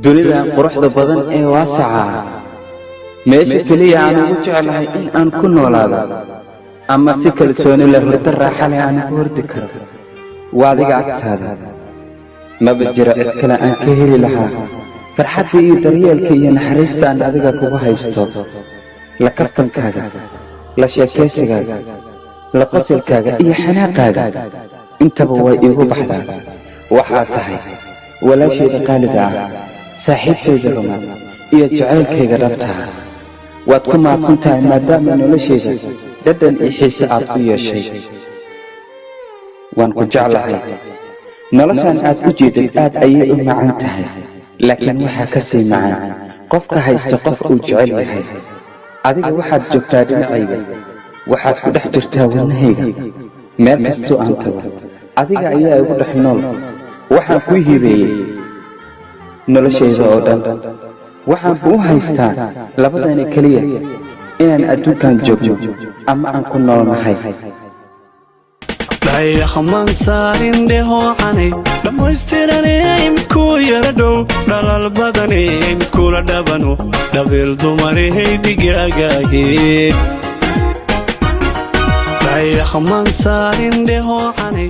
Dunidan quruxda badan ee waasaca ah, meesha keliya aan ugu jeclahay in aan ku noolaado ama si kalsooni leh hurdo raaxa leh aan ugu hordi karo waa adiga agtaada. Maba jiro cid kale aan ka heli lahaa farxadda iyo daryeelka iyo naxariista aan adiga kugu haysto. La kaftankaaga, la sheekaysigaaga, la qosilkaaga iyo xanaaqaaga intaba way iigu baxdaa. Waxaa tahay walaashayda qaalida ah, saaxiibtayda rumaad iyo jacaylkayga dhabtaa. Waad ku mahadsan tahay maadaama noloshayda dhadhan iyo xiise aad u yeeshay. Waan ku jeclahay. Noloshan aad u jeedid aad ayay u macan tahay, laakiin waxaa ka sii macan qofka haysta qof uu jecel yahay. Adiga waxaad joogtaa dhinacayga, waxaad ku dhex jirtaa wadnahayga. Meel kastoo aan tago adiga ayaa igu dhex nool. Waxaan kuu hibeeyey noloshayda oo dhan. Waxaan kuu haystaa labadani keliya inaan adduunkan joogno ama aan ku noolnahay. Dhayaxman saarin dhehoocanay dhammaystiranay, midkuu yara dhow dhalal badanay, midkula dhabano dhabiil dumarhay dhigaagaahe. Dhayaxman saarin dhehoocanay.